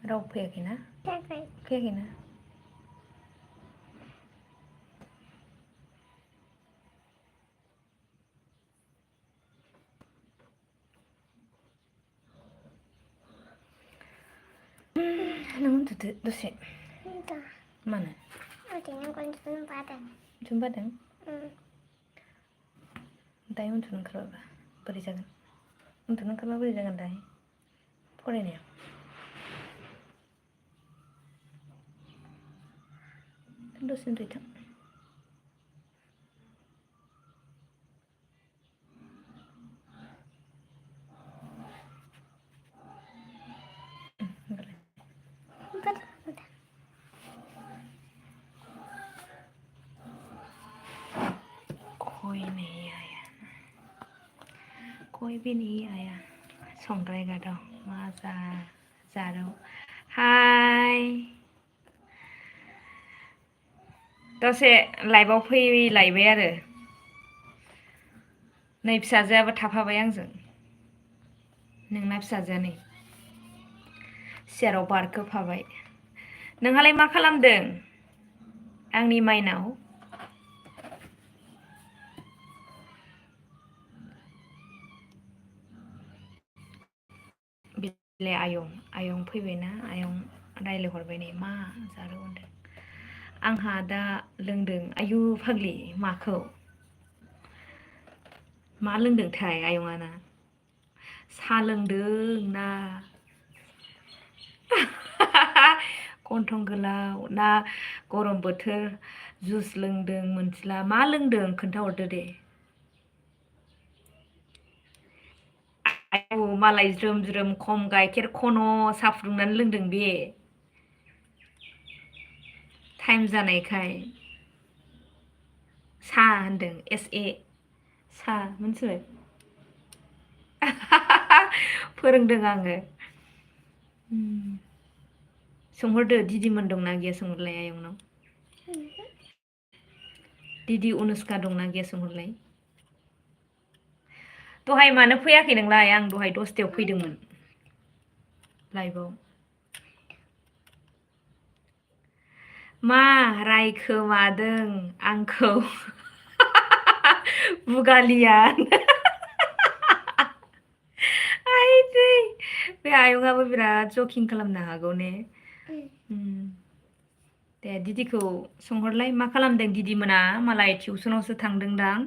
राव फैयाखैना? फैयाखैना? नों उन्दुदो दसे। मानो? उन्दुनो बादों? दायो उन्दुनो ओंखारबाबा बोरै जागोन? उन्दुनो ओंखारबा बोरै जागोन दाहाय फरायनाया? दसे उन्दुथों। कोई भी नहीं आया संग्रायगा दं मा जादों हाय दसे लाइभआव फैलायबाय आरो नै फिसाजोआबो थाफाबाय आंजों नोंना फिसाजोआ नै सियाराव बारखोफाबाय नोंहालाय मा खालामदों आंनि माइनाव बिलाय आयं फैबायना आयं रायज्लायहरबाय नै मा जारौ होनदों आंहा दा लोंदों आयु फाग्लि माखौ मा लोंदोंथाय आयंआ ना सा लोंदों ना गन्थं गोलाव ना गरम बोथोर जुस लोंदों मोनथिला मा लोंदों खोन्थाहरदो दे आयौ मालाय ज्रोम ज्रोम खम गाइखेर खन' साहा फुदुंनानै लोंदों बे टाइम जानायखाय सा होनदों SA सा मोनथिबाय फोरोंदों आङो सोंहरदो दिदिमोन दंना गैया सोंहरलाय आयंनाव दिदि अनुष्का दंना गैया सोंहरलाय दहाय मानो फैयाखै नोंलाय आं दहाय 10टायाव फैदोंमोन लाइभआव मा रायखोमादों आंखौ बुगालिया आइदै बे आयंआबो बिराद जकिं खालामनो हागौ ने दे दिदिखौ सोंहरलाय मा खालामदों दिदि मोना मालाय टिउसनावसो थांदोंदां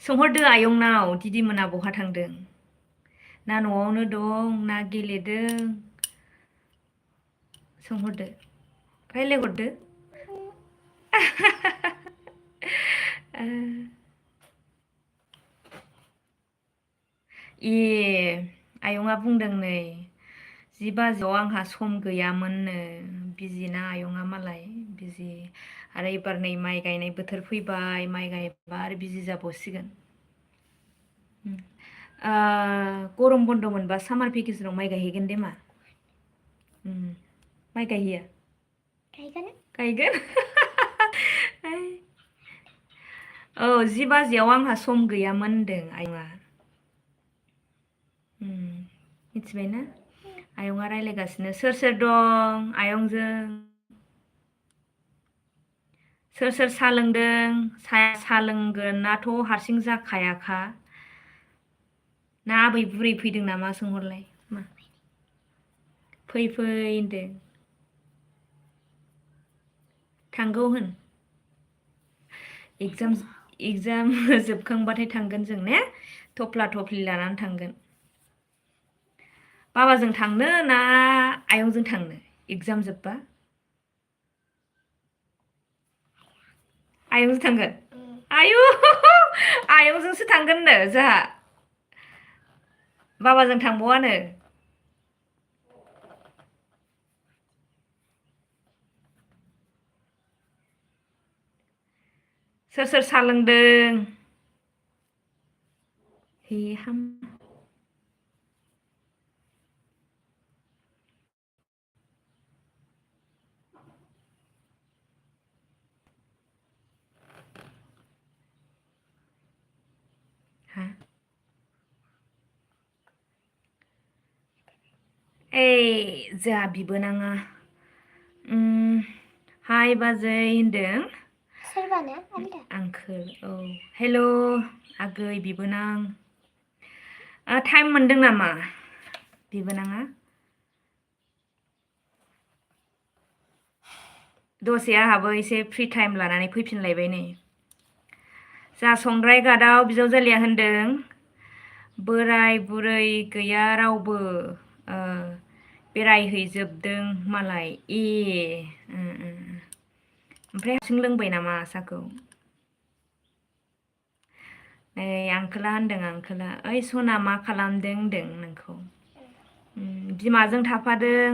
सोंहरदो आयंनाव दिदि मोना बहा थांदों ना न'आवनो दं ना गेलेदों सोंहरदो रायज्लायहरदो आयंआ बुंदों नै 10 बाजियाव आंहा सम गैयामोननो बिजिना आयंआ मालाय बिजि आरो एबार नै माइ गायनाय बोथोर फैबाय माइ गायबा आरो बिजि जाबावसिगोन गरम बन्द मोनबा सामार भेकेसनाव माइ गायहैगोन दे मा माइ गायहैया गायगोन औ 10 बाजियाव आंहा सम गैयामोन होनदों आयंआ मिथिबायना आयंआ रायज्लायगासिनो सोर सोर दं आयंजों सोर सोर सा लोंदों सा लोंगोनाथ' हारसिं जाखायाखा ना आबै बुरै फैदों नामा सोंहरलाय मा फै होनदों थांगौ होन एगजाम जोबखांबाथाय थांगोन जों ने थफ्ला थफ्लि लानानै थांगोन बाबाजों थांनो ना आयंजों थांनो एगजाम जोब्बा आयंजों थांगोन आयु आयंजोंसो थांगोननो जोंहा बाबाजों थांबावानो सोर सोर सा लोंदों हे हाम हा जोंहा बिबोनाङा हाय बाजै होनदों। सोरबानो आलदा आंखो औ हेल' आगै बिबोनां टाइम मोनदों नामा बिबोनाङा? दसे आंहाबो एसे फ्रि टाइम लानानै फैफिनलायबाय नै। जा संग्राय गादाव बिजावजालिया होनदों बोराय बुरै गैया रावबो बेरायहैजोबदों मालाय ओमफ्राय हारसिं लोंबाय नामा साहाखौ? आंकोला होनदों आंकोला ओइ सना मा खालामदों होनदों नोंखौ। बिमाजों थाफादों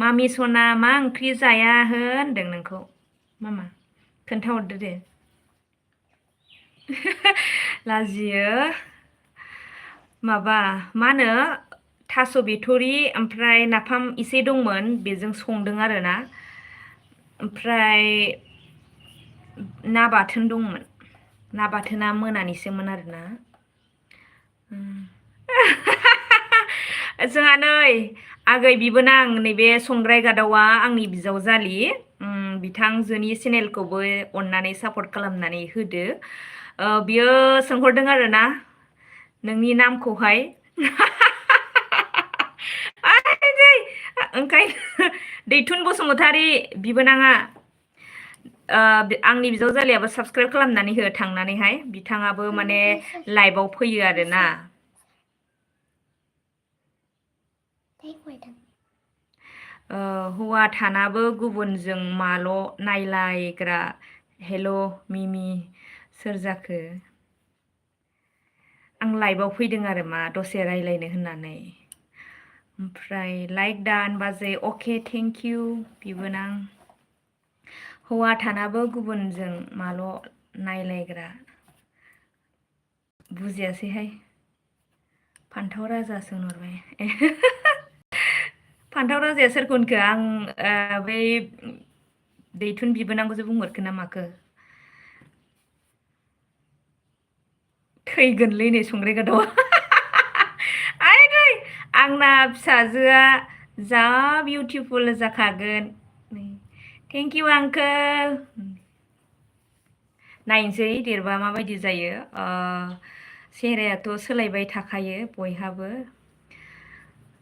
मामि सना मा ओंख्रि जाया होनदों नोंखौ मामा खोन्थाहरदो दे। लाजियो माबा मा होनो थास' बिथ'रि ओमफ्राय नाफाम एसे दंमोन बेजों संदों आरोना ओमफ्राय ना बाथोन दंमोन। ना बाथोना मोनानिसोमोन आरोना। जोंहा नै आगै बिबोनां नैबे संग्राय गादावा आंनि बिजावजालि बिथांजोनि चेनेलखौबो अननानै सापर्ट खालामनानै होदो। बियो सोंहरदों आरोना नोंनि नामखौहाय। ओंखायनो दैथुन बसुमतारी बिबोनाङा आंनि बिजावजालियाबो साबसक्राइब खालामनानै हो थांनानैहाय बिथाङाबो माने लाइभआव फैयो आरोना। हौवा थानाबो गुबुनजों माल' नायलायग्रा हेल' मिमि सोर जाखो? आं लाइभआव फैदों आरो मा दसे रायज्लायनो होननानै। ओमफ्राय लाइक दान बाजै अके थेंक इउ बिबोनां। हौवा थानाबो गुबुनजों माल' नायलायग्रा बुजियासैहाय फान्थाव राजा सोंहरबाय। फान्थाव राजाया सोरखौ होनखो आं बै दैथुन बिबोनांखौसो बुंहरखो ना माखो? थैगोनलै नै संग्राय गादावा। आंना फिसाजोआ जा बिउटिफुल जाखागोन। Thank you uncle. नायनोसै देरबा माबायदि जायो। सेहेरायाथ' सोलायबाय थाखायो बयहाबो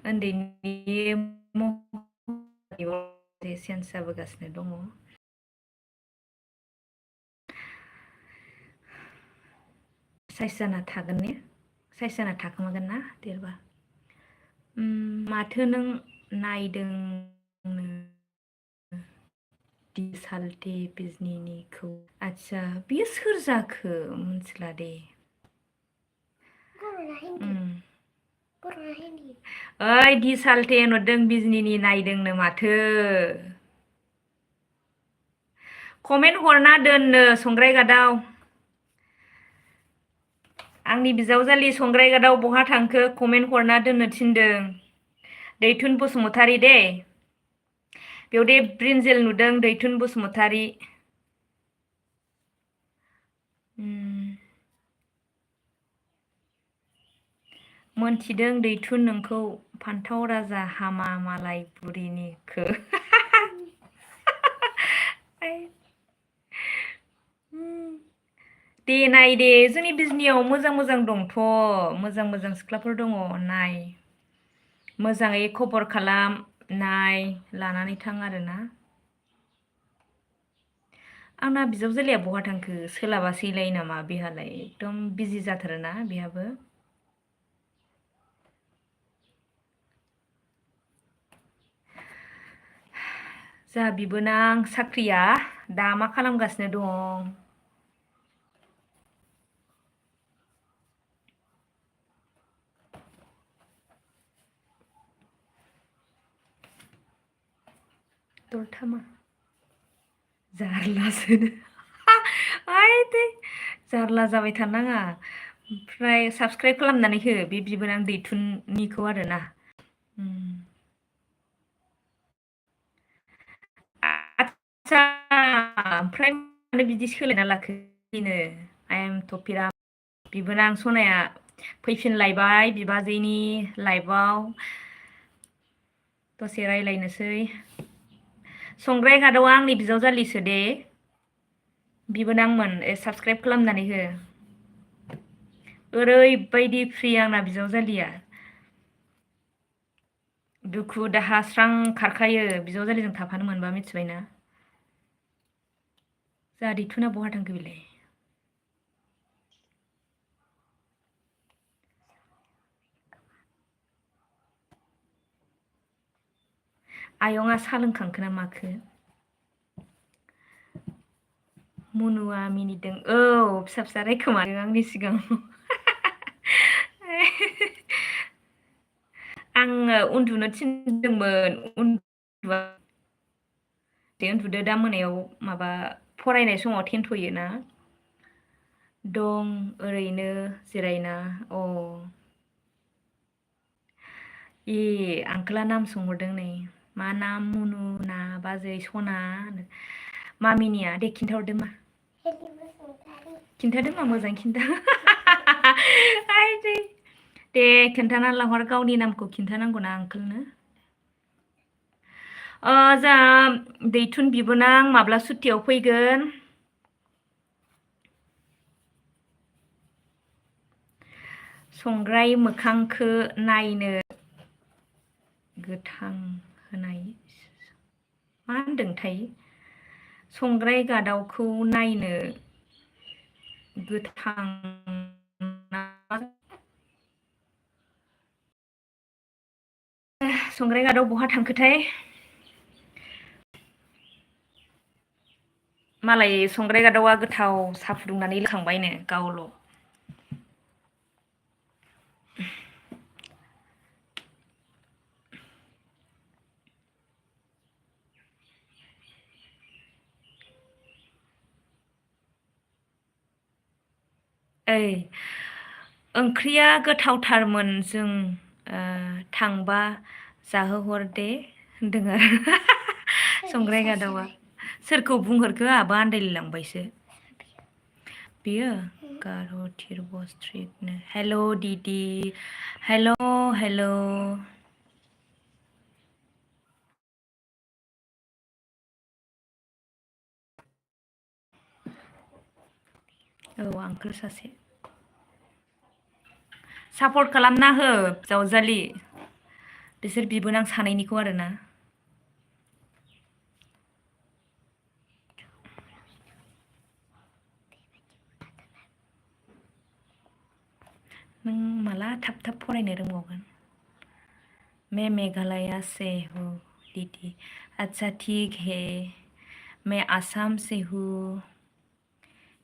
उन्दैनि चेन्ज जाबोगासिनो दङ। साइस जाना थागोन ने साइस जाना थाखोमागोन ना देरबा। माथो नों नायदोंनो दिसालथे बिजनिनिखौ आदसा बियो सोर जाखो मिथिला दे। ओइ दिसालथे होनहरदों बिजनिनि नायदोंनो माथो। कमेन्ट हरना दोननो संग्राय गादाव। आंनि बिजावजालि संग्राय गादाव बहा थांखो कमेन्ट हरना दोननो थिनदों। दैथुन बसुमतारी दे बेयाव दे ब्रिन्जेल नुदों दैथुन बसुमतारी। मोनथिदों दैथुन नोंखौ फान्थाव राजा हामा मालाय बुरिनिखो। दे नाय दे जोंनि बिजनियाव मोजां मोजां दंथ' मोजां मोजां सिख्लाफोर दङ नाय। मोजाङै खबर खालाम नाय लानानै थां आरोना। आंना बिजावजालिया बहा थांखो सोलाबासैलाय नामा बेहालाय एकदम बिजि जाथारोना बेहाबो। जा बिबोनां साख्रिया दा मा खालामगासिनो दं? दरथामा जारलासो जारला जाबाय थानाङा। ओमफ्राय साबसक्राइब खालामनानै हो बे बिबोनां दैथुननिखौ आरोना। आदसा ओमफ्राय मानो बिदि सोलायना लाखो बेनो आइ एम थफिरा बिबोनां सनाया फैफिनलायबाय बिबाजैनि लाइफआव। दसे रायलायनोसै संग्राय गादावा आंनि बिजावजालिसो दे बिबोनांमोन साबस्क्राइब खालामनानै हो ओरैबायदि फ्रि आंना बिजावजालिया दुखु दाहा स्रां खारखायो बिजावजालिजों थाफानो मोनबा मिथिबायना जोंहा दैथुना बहा थांखो बेलाय आयंआ सा लोंखांखो ना माखो मुनुआ मिनिदों औ फिसा फिसा रायखोमादों आंनि सिगाङाव आङो उन्दुनो थिनदोंमोन उन्दुआ दे उन्दुदो दा मोनायाव माबा फरायनाय समाव थेनथ'योना दं ओरैनो जिरायना ए आंकोला नाम सोंहरदों नै मा नाम मुनु ना बाजै सना मामिनिया दे खिन्थाहरदो मा खिन्थादो मा मोजां खिन्था दे खिन्थाना लाहर गावनि नामखौ खिन्थानांगौना आंकोलनो जोंहा दैथुन बिबोनां माब्ला सुटियाव फैगोन संग्राय मोखांखो नायनो गोथां होनाय मा होनदोंथाय संग्राय गादावखौ नायनो गोथां संग्राय गादाव बहा थांखोथाय मालाय संग्राय गादावा गोथाव साहा फुदुंनानै लोंखांबायनो गावल' ओइ ओंख्रिया गोथावथारमोन जों थांबा जाहोहर दे होनदों आरो संग्राय गादावा सोरखौ बुंहरखो आंहाबो आन्दायलायलांबायसो बियो गार' थिरबस्ट्रिटनो हेल' दिदि हेल' हेल' औ आंकोल सासे सापर्ट खालामना हो जावजालि बिसोर बिबोनां सानैनिखौ आरोना नों माला थाब थाब फरायनो रोंबावगोन मैं मेघालया से हूँ दीदी अच्छा ठीक है मैं आसाम से हूँ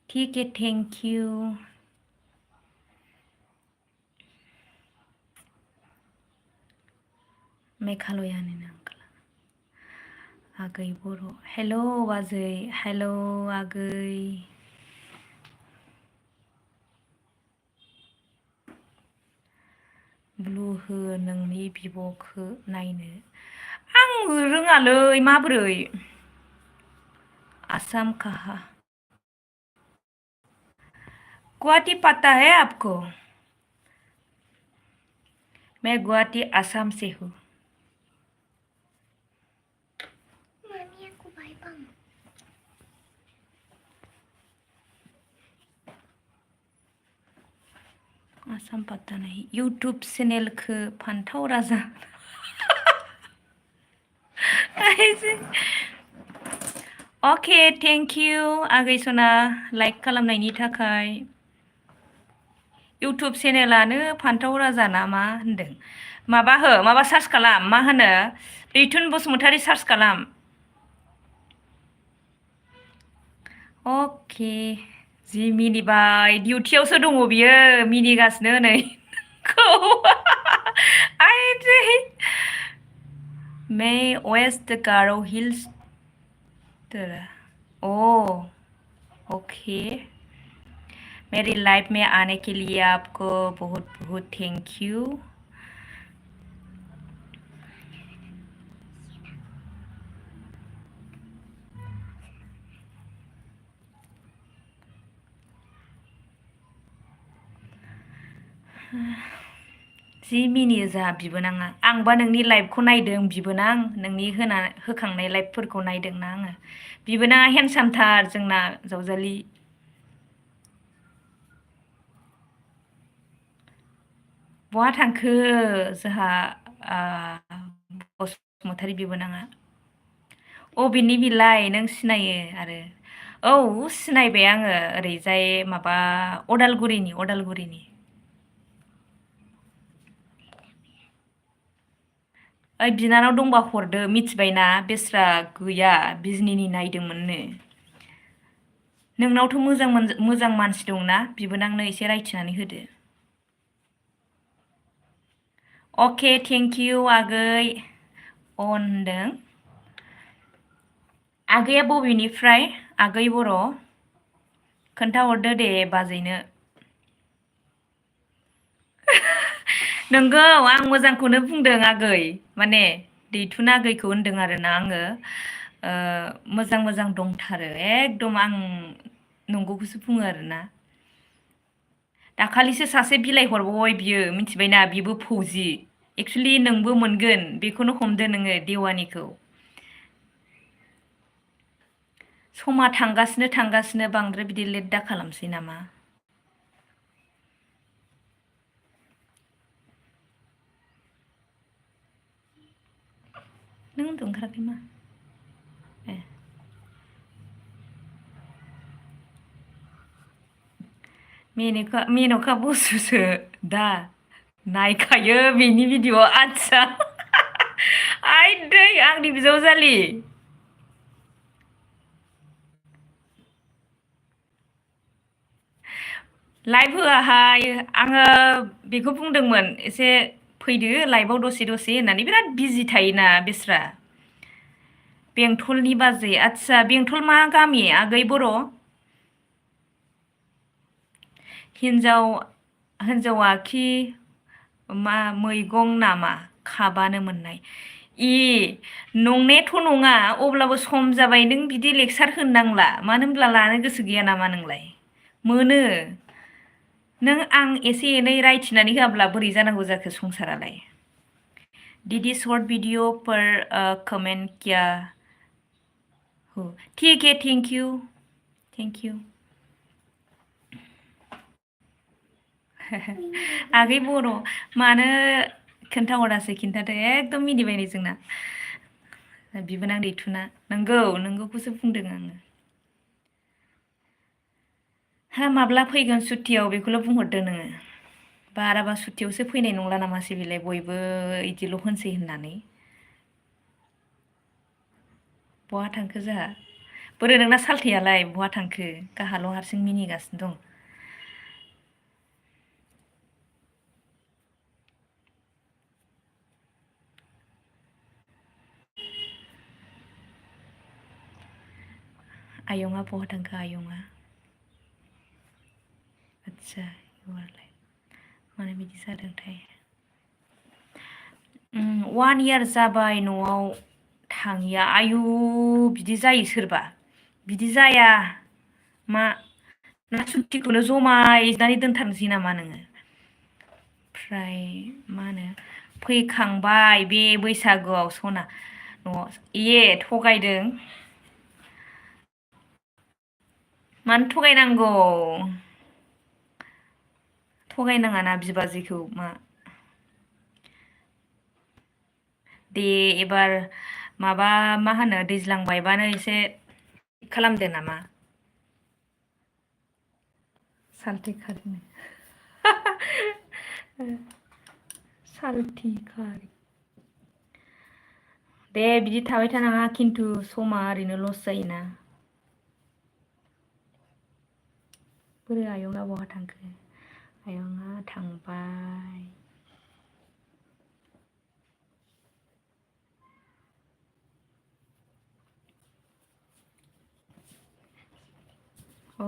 ठीक है थैंक यू मेघालयानिनो आंकोला आगै बर' हेल' बाजै हेल' आगै ब्लु हो नोंनि बिब'खो नायनो आं रोङालै माबोरै आसाम कहा गुवाहाटी पता है आपको मैं गुवाहाटी आसाम से हूँ Mami aku baik bang. Assam पता नहीं यूट्यूब चैनल खो फान्थाव राजा अके थेंक इउ आगै सना लाइक खालामनायनि थाखाय इउटुब चेनेलानो फान्थाव राजा ना मा होनदों माबा हो माबा सार्च खालाम मा होनो दैथुन बसुमतारी सार्च खालाम अके जि मिनिबाय डिउटियावसो दङ बियो मिनिगासिनो नै आइदै मैं वेस्ट गारो हिल्स ओ ओके मेरी लाइफ में आने के लिए आपको बहुत बहुत थैंक यू जि मिनियो जोंहा बिबोनाङा आंबा नोंनि लाइभखौ नायदों बिबोनां नोंनि होखांनाय लाइभफोरखौ नायदोंना आङो बिबोनाङा हेन्डसामथार जोंना जावजालि बहा थांखो जोंहा बसुमतारी बिबोनाङा अबेनि बिलाय नों सिनायो आरो औ सिनायबाय आङो ओरैजाय माबा अदालगुरिनि ओइ बिनानाव दंबा हरदो मिथिबायना बेस्रा गैया बिजनिनि नायदोंमोननो नोंनावथ' मोजां मानसि दंना बिबोनांनो एसे रायथिनानै होदो अके थेंक इउ आगै होनदों आगैया बबेनिफ्राय आगै बर' खोन्थाहरदो दे बाजैनो नोंगौ आं मोजांखौनो बुंदों आगै माने दैथुन आगैखौ होनदों आरोना आङो मोजां दंथारो एकदम आं नंगौखौसो बुङो आरोना दाखालिसो सासे बिलाइ हरबावबाय बियो मिथिबायना बिबो फौजि एक्सुलि नोंबो मोनगोन बेखौनो हमदो नोङो देवानिखौ समा थांगासिनो बांद्राय बिदि लेट दा खालामसै नामा नों उन्दुनो ओंखाराखै मा ए मेन'का बसुसो दा नायखायो बेनि भिडिअ आदसा आइदै आंनि बिजावजालि लाइभ होआहाय आङो बेखौ बुंदोंमोन एसे फैदो लाइभआव दसे होननानै बिराद बिजि थायोना बेस्रा बेंटलनि बाजै आदसा बेंटल मा गामि आगै बर' हिन्जावाखि मा मैगं नामा खाबानो मोननाय नंनायाथ' नङा अब्लाबो सम जाबाय नों बिदि लेक्सार होनो नांला मानो होनब्ला लानो गोसो गैया नामा नोंलाय मोनो नों आं एसे एनै रायथिनानै होआब्ला बोरै जानांगौ जाखो संसारालाय दीदी शॉर्ट वीडियो पर कमेंट किया हो ठीक है थैंक यू आगै बर' मानो खोन्थाहरासै खिन्थादो एकदम मिनिबाय नै जोंना बिबोनां दैथुना नोंगौखौसो बुंदों आङो हा माब्ला फैगोन सुटियाव बेखौल' बुंहरदो नोङो बाराबा सुटियावसो फैनाय नंला नामासै बेलाय बयबो इदिल' होनसै होननानै बहा थांखो जोंहा बोरो नोंना सालथेयालाय बहा थांखो गाहाल' हारसिं मिनिगासिनो दं आयंआ बहा थांखो आयंआ आदसा इउआरलाय मानो बिदि जादोंथाय 1 year जाबाय न'आव थाङिया आयु बिदि जायो सोरबा बिदि जाया मा ना सुटिखौनो जमायनानै दोनथारनोसै नामा नोङो ओमफ्राय मा होनो फैखांबाय बे बैसागुआव सना न'आव थगायदों मानो थगायनाङाना बिबाजैखौ मा दे एबार माबा मा होनो दैज्लां बायबानो एसे खालामदो नामा साल्थिखारिनो साल्थिखारि दे बिदि थाबाय थानाङा खिन्थु समा ओरैनो लस जायोना बोरो आयंआ बहा थांखो आयंआ थांबाय औ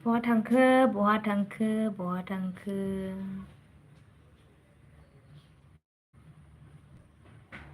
बहा थांखो